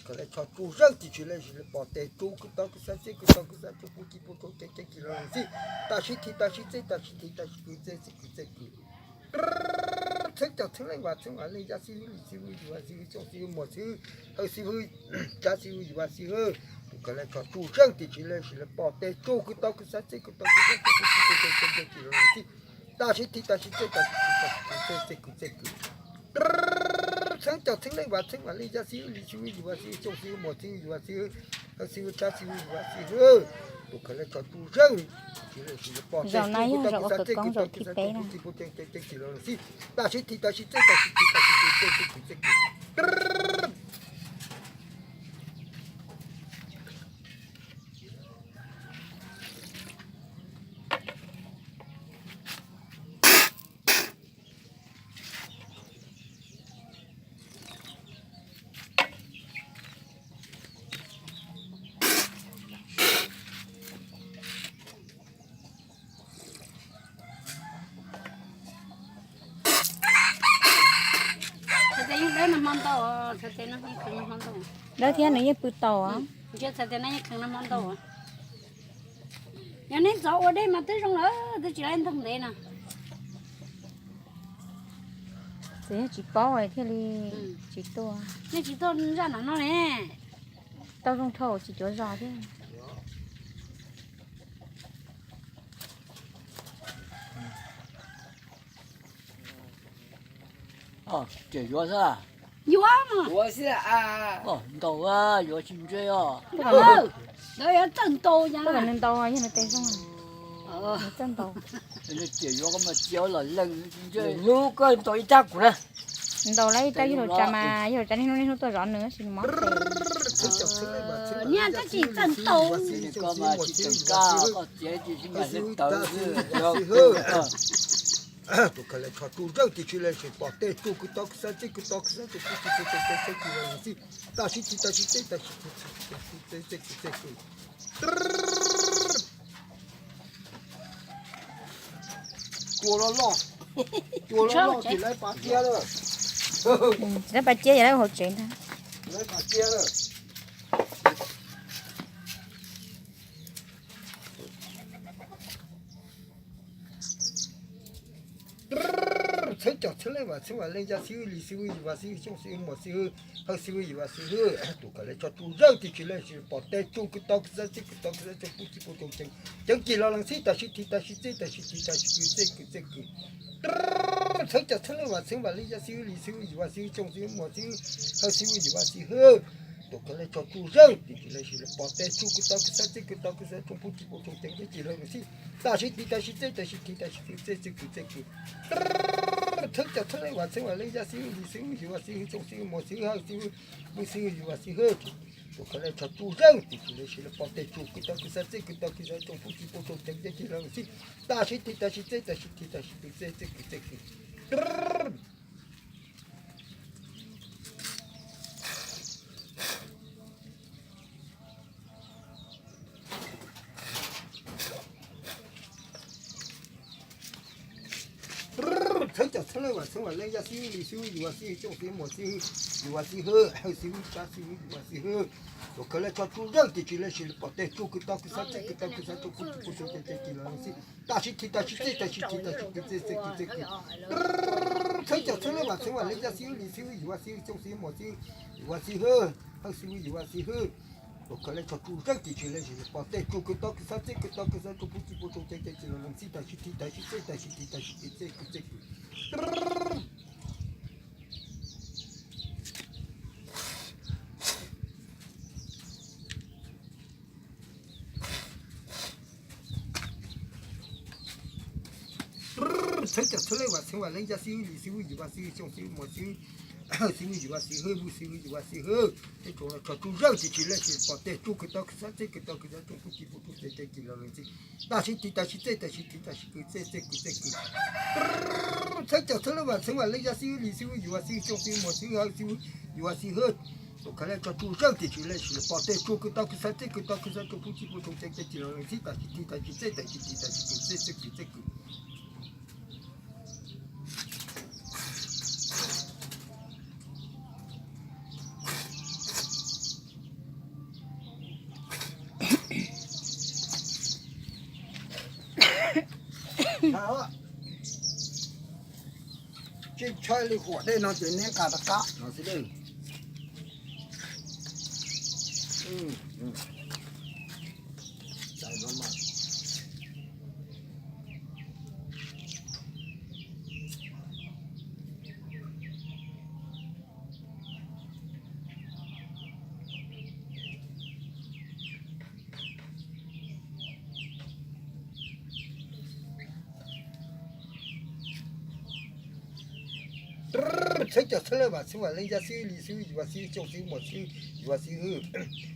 Khaws lawv tsho tsuj zeej tis tsis lawv sis lawv pom tes tsuj kwv tau kwv xav txij kwv tau kwv xav tsuj pub ci pub tsuj ceev ceev ci los lees xij. Tam sim thim tam sim txej tam sim thim tam sim kwv txej txej kwv txej kwv. Txheeb cov txheeb leej vam txheeb vam leej yaj xib hwb lis xib hwb yuav xib hwb xyooj xib hwb muas xib hwb hawj xib hwb tsav xib hwb yuav xib hwb. Tus khaws lawv tsho tsuj zeej tis tsis lawv sis lawv pom tes tsuj kwv tau kwv xav txij kwv tau kwv xav tsuj pub ci pub tsuj ceev ceev ci los lees xij. Tam sim thim tam sim txej tam sim thim tam sim kwv txej txej kwv txej kwv. Txheeb cov txheeb leej vam txheeb vam leej yaj xib hwb lis xib hwb yuav xib hwb xyooj xib hwb muas xib hwb yuav xib hwb hawj xib hwb tsav xib hwb yuav xib hwb. Tus khaws lawv tsho tsuj zeej tis tsis lawv sis lawv pom tes tsuj kwv tau kwv xav txij kwv tau kwv xav tsuj pub ci pub ceev ceev ci los lees xij. Tam sim thim tam sim txej tam sim thim tam sim kwv txej txej kwv txej kwv. Dawb thiab nws yeej pw tau. Txhais tias nws yeej kheev noj hmo ntau. Yog nej ntxov ua dej mas twb zoo lawm, twb tsis laiv ntog ntev no. Txawm yog tsis paub thiaj li tsis tuaj. Nej tsis tuaj zaj nram no ne. Tau zoo dhau tsis cuav zos thiab. Ces yuav xwb. Yuav, yuav xwb. Ntaus, yuav tsis ntse os. Lawv yuav txawj ntaus, nws ntaus yog nws tes zoo. Nws txawj ntaus. Ces yuav koj mas cia los leej tsis ntse. Hnub koj ntaus ib rab kuv na. Ntaus lawm ib rab yog lus tsa mas yog lus tsa niaj hnub niaj hnub tuaj zov nws tab sis nws mob tes. Niaj tab sis txawj ntaus. Koj mas tsis teem kab, koj txiav tsis sib nqa hleb tawv xwb. Tus khaws lawv tsho tsuj zeej tis tsis lawv sis pom tes tsuj kwv tau kwv xav txij kwv tau kwv xav tsuj pub ci pub tsuj ceev ceev ci los lees xij. Tam sim thim tam sim txej tam sim thim tam sim kwv txej txej kwv txej kwv. Cua loj loj, cua loj loj ces lawv pas cia lawm. Tsis lawv pas cia ces lawv hauv tsev ntag. Lawv pas cia lawm. Txheeb cov txheeb leej vam txheeb vam leej yaj xib hwb lis xib hwb yuav xib hwb xyooj xib hwb muas xib hwb hawj xib hwb yuav xib hwb. Tus khaws lawv tsho tsuj zeej tis tsis lawv sis pom tes tsuj kwv tau kwv xav txij kwv tau kwv xav tsuj pub ci pub tsuj ceev ceev ci los lees xij. Tam sim thim tam sim txej tam sim thim tam sim kwv txej kwv txej kwv. Txheeb cov txheeb leej vam txheeb vam leej yaj xib hwb lis xib hwb yuav xib hwb xyooj xib hwb muas xib hwb hawj xib hwb yuav xib hwb. Tus khaws lawv tsho tsuj zeej tis tsis lawv sis lawv pom tes tsuj kwv tau kwv xav txij kwv tau kwv xav tsuj pub ci pub tsuj ceev ceev ci los lees xij. Tam sim thim tam sim txej tam sim thim tam sim kwv txej txej kwv txej kwv. Txheeb cov txheeb leej vam txheeb vam leej yaj xib hwb lis xib hwb yuav xib hwb xyooj xib hwb muas xib hwb hawj xib hwb muj xib hwb yuav xib hwb. Tus khaws lawv tsho tsuj zeej tis tsis lawv sis lawv pom tes tsuj kwv tau kwv xav txij kwv tau kwv xav tsuj pub ci pub tsuj ceev ceev ci los lees xij. Tam sim thim tam sim txej tam sim thim tam sim kwv txej txej kwv txej kwv. Txheeb cov txheeb leej vam txheeb vam leej yaj xib hwb lis xib hwb yuav xib hwb xyooj xib hwb muas xib hwb yuav xib hwb hawj xib hwb tsav xib hwb yuav xib hwb. Tus khaws lawv tsho tsuj zeej tis tsis lawv sis lawv pom tes tsuj kwv tau kwv xav txij kwv tau kwv xav tsuj pub ci pub tsuj ceev ceev ci los lees xij. Tam sim thim tam sim txej tam sim thim tam sim kwv txej txej kwv txej kwv. Txheeb cov txheeb leej vam txheeb vam leej yaj xib hwb lis xib hwb yuav xib hwb xyooj xib hwb muas xib hwb yuav xib hwb hawj xib hwb yuav xib hwb. Tus khaws lawv tsho tsuj zeej tis tsis lawv sis lawv pom tes tsuj kwv tau kwv xav txij kwv tau kwv xav tsuj pub ci pub tsuj ceev ceev ci los lees xij. Tam sim thim tam sim txej tam sim thim tam sim kwv txej kwv txej kwv. Txheeb cov txheeb leej vam txheeb vam leej yaj xib hwb lis xib hwb yuav xib hwb xyooj xib hwb muas xib hwb hawj xib hwb yuav xib hwb muj xib hwb yuav xib hwb. Tej tsoom lawv tsho tsuj zeej tis tsis lawv sis pom tes tsuj kwv tau kwv xav txij kwv tau kwv xav tsuj pub ci pub tsuj ceev ceev ci los lees xij. Tam sim thim tam sim txej tam sim thim tam sim kwv txej txej kwv txej kwv. Txheeb cov txheeb leej vam txheeb vam leej yaj xib hwb lis xib hwb yuav xib hwb xyooj xib hwb muas xib hwb hawj xib hwb yuav xib hwb. Tus khaws lawv tsho tsuj zeej tis tsis lawv sis lawv pom tes tsuj kwv tau kwv xav txij kwv tau kwv xav tsuj pub ci pub tsuj ceev ceev ci los lees xij. Tam sim thim tam sim txej tam sim thim tam sim kwv txej txej kwv txej kwv. Tshaib li huam dej no ces neb nqa rov qab no xwb. Txheeb cov txheeb leej vam txheeb vam leej yaj xib hwb lis xib hwb yuav xib hwb xyooj xib hwb muam xib hwb yuav xib hwb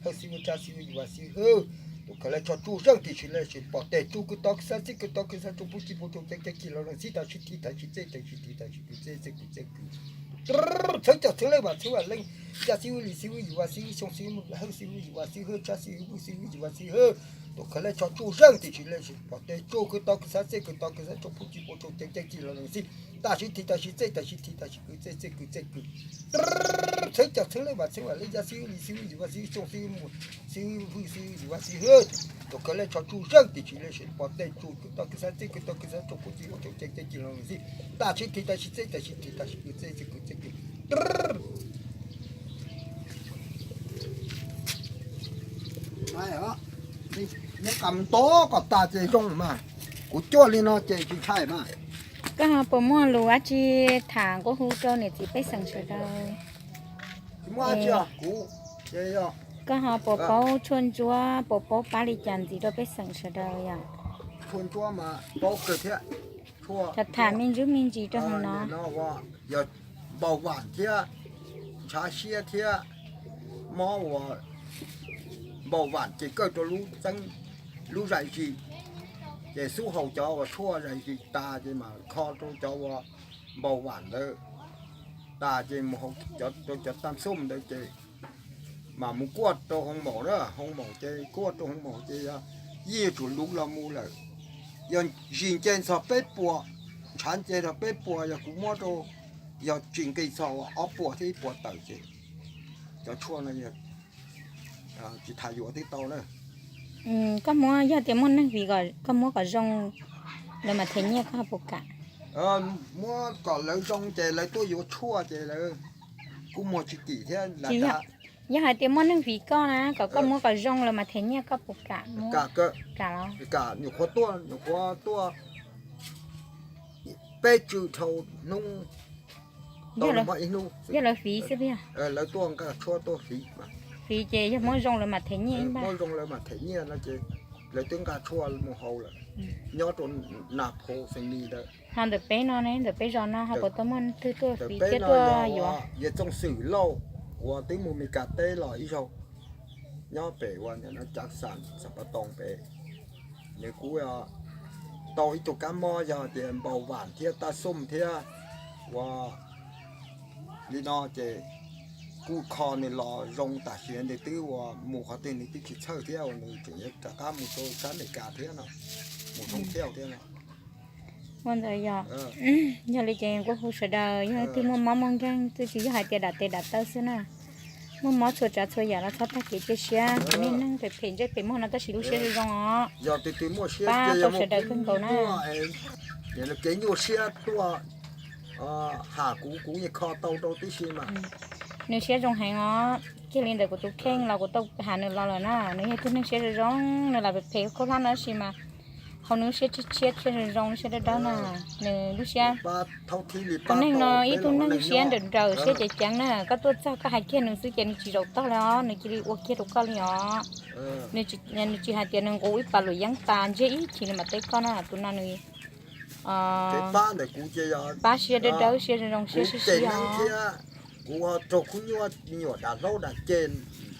hawj xib hwb tsab xib hwb yuav xib hwb. Tus khaws laj tsho tsuj zeej tim tsis laj sis pom tes tsuj kws tau kws xab txij kws tau kws xab tsuj pub tsis pub tsuj ceev ceev kis los leej xib tas sib tis tas sib txej tas sib tis tas sib kws txej kws txej kws. Txheeb cov txheeb leej vam txheeb vam leej yaj xib hwb lis xib hwb yuav xib hwb xyooj xib hwb hawj xib hwb yuav xib hwb tsab xib hwb pub xib hwb yuav xib hwb. Tus khaws laj tsho tsuj zeej tim tsis laj sis pom tes tsuj kws tau kws xab txij kws tau kws xab tsuj pub tsis pub tsuj ceev ceev kis los leej xib tas sib tis tas sib txej tas sib tis tas sib kws txej txej kws txej kws. Txheeb cov txheeb leej vam txheeb vam leej yaj xib hwb lis xib hwb yuav xib hwb xyooj xib hwb muam xib hwb hawj xib hwb yuav xib hwb. Tus khaws laj tsho tsuj zeej tim tsis laj sis pom tes tsuj kws tau kws xab txij kws tau kws xab tsuj pub tsis pub tsuj ceev ceev kis los leej xib tas sib tis tas sib txej tas sib tis tas sib kws txej txej kws txej kws. Neb qas mus nto kom tas ces zoo mas. Kuv cuaj li no ces tsis ntshai mas. Koj ho puas muaj lus dab tsi tham nquab hu rau niam txiv pej xeem sawv daws? Tsis muaj dab tsi os, kuv ces yog koj ho puas paub tshuaj ntsuab, puas paub pab li cas ntxiv rau pej xeem sawv daws yom? Tshuaj ntsuab mas paub kawg thiab. Tham tham me ntsis me ntsis rau hauv no. Yog npau vam thiab ntshav siab thiab mob uas npau vam ces kawj rau lub txeeb, lub zais zis, ces xub haus cov uas tshuaj zais zis tas ces mam kho rau cov uas npau vam ntawd tas ces mus haus rau cov tam xum ntawd ces mam mus kuaj rau hoo maum na, hoo maum ces kuaj rau hoo maum ces yog yij tsuas luv los mus lawm. Yog zis nce txog peb puas, ntshav nce txog peb puas, yog kuv muab rau, yog tsis nqis txog ob puas thiab ib puas tawm ces cov tshuaj no tsis tham yuav twb tau na. Koj muab, yog tias muaj neeg viv koj muab kom zoo, lawv mam them nyiaj koj puas kam? Muab kom lawv zoo ces lawv tuaj yuav tshuaj ces lawv kuj muag tsis kim thiab. Yog hais tias muaj neeg viv koj na, kom koj muab kom zoo lawv mam them nyiaj koj puas kam? Kam, nyuam qhuav tuaj, nyuam qhuav tuaj peb tswm dhau hnub, tau ib hnub. Yog lawv fiv xwb tiag? Lawv tuaj nqa tshuaj tuaj fiv. Fiv ces yog muab zoo lawv mam them nyiaj. Muab zoo lawv mam them nyiaj no ces lawv twb nqa tshuaj mus haus lawm, nyob rau Nas Phoo Xeem Nis ntawd. Ho ntawm peb no ne, ntawm peb zos no ho puas tau muaj twg tuaj fiv thiab tuaj yuav? Yawg Txooj Xwm Lauj uas twb mus Mes Kas teb los ib zaug, nyob pem uas Cav Xam Xas Pas Toos pem, nws kuj tau ib tug kab mob yog tias npau vam thiab tam xum thiab ua li no ces kuj kho nws los zoo tam sim nws twb ua mus qhov twg nws twb tsis txhawj thiab uas nws tseem yuav rov qab mus rau sab Mes Kas thiab no, mus thoob thiab thiab no. Ua ntawd yog, yog li ces kuj hu sawv daws yog leej twg muaj mob muaj nkeeg twb tsis yog hais tias dam tes dam taw xwb na, muaj mob txhua tsav txhua yam los txhob tag kev cia siab, kuv niaj neeg phem phem ntsej phem muag no tab sis lub siab zoo zoo os. Yog twg twg muaj siab pab tau sawv daws kawg nkaus na. Kev nyuaj siab tuaj ham kuv, kuv yeej kho tau rau tib si mas. Nws siab zoo heev os, kiag li ntawm kuv tus kheej los kuv tau ham nws los lawm na, nws yog ib tug neeg siab zoo zoo, nws lam phem phem khaub hlab no tab sis mas hauv nws lub siab tshiab tshiab thiab zoo zoo, lub siab dawb dawb na, nws lub siab. Tus neeg no ib tug neeg siab nrawm nrawm siab ceev ceev na, koj tuaj txog koj hais kiag nws xwb ces nws tsis zaum tog li os, nws cia li ua kiag rau koj li os. Nws tsis hais tias nws nqus ib pas luam yeeb tas ntsiag ib chim nws mam teb koj na, tus no nws pab siab dawb dawb siab zoo zoo siab sib sib os. Kuv raug khub nyuaj me nyuam dam hlaub dam ceg,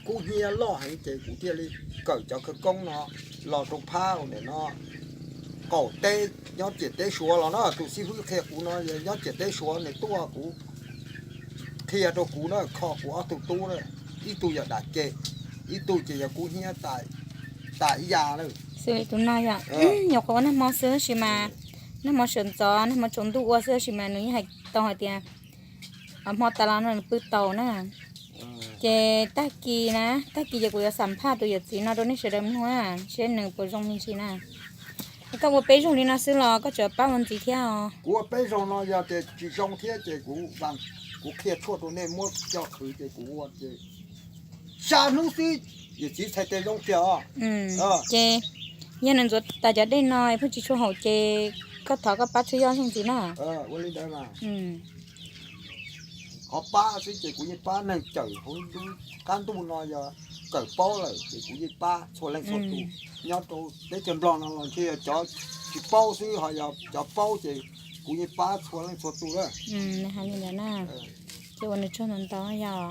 kub hnyiab loj heev ces kuv thiaj li kawm cov khawv koob no los rau phab nim no qaum teb nyob ciam teb Suav los na, tus xib fwb qhia kuv no nyob ciam teb Suav nws tuaj kuv qhia rau kuv na, kho kuv ob tug tub na, ib tug yog dam ceg, ib tug ces yog kub hnyiab tas ib yam na. Xws li tus no yog nyuam qhuav ua nag hmo xwb tab sis mas, nag hmo sawv ntxov nag hmo tsaus ntuj ua xwb tab sis mas nws yeej hais tau hais tias hmo tas los no nws pw tau na. Ces tag kis na, tag kis ces kuv yuav xam phaj tus yawm txiv no rau nej sawv daws mloog na, seb nws puas zoo me ntsis na. Koj ua peb zaug li no xwb los koj tseem pab ua ntxiv thiab os? Kuv ua peb zaug no yog tias tsis zoo thiab ces kuv, kuv qhia tshuaj rau nej muab coj qhwv ces kuv ua ces xya hnub xwb, yawm txiv txhais tes zoo tiag os. Ces yog nws ntxuav tas cov dej no pheej tsis tshua haum ces koj thov koj pab tshuaj yoj zeej ntxiv na. Ua li ntawd mas qhov pab xwb ces kuv yeej pab neeg cawm hauv lub qab ntuj no yog kawm paub lawm ces kuv yeej pab txhua leej txhua tus. Nyob rau teb chaws Nplog no los ntshe yog cov tsis paub xwb, ho yog cov paub ces kuv yeej pab txhua leej txhua tus lawm. Ces ua nws tsaug ntau ntau yog.